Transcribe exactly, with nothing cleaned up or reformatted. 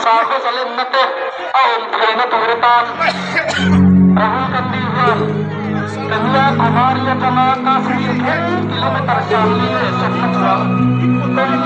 Sahos alim nate aum khaina tugre tan. Rahul Gandhi huan Kanyakumari jana Kashmir khe kilometer chali sokna chuang.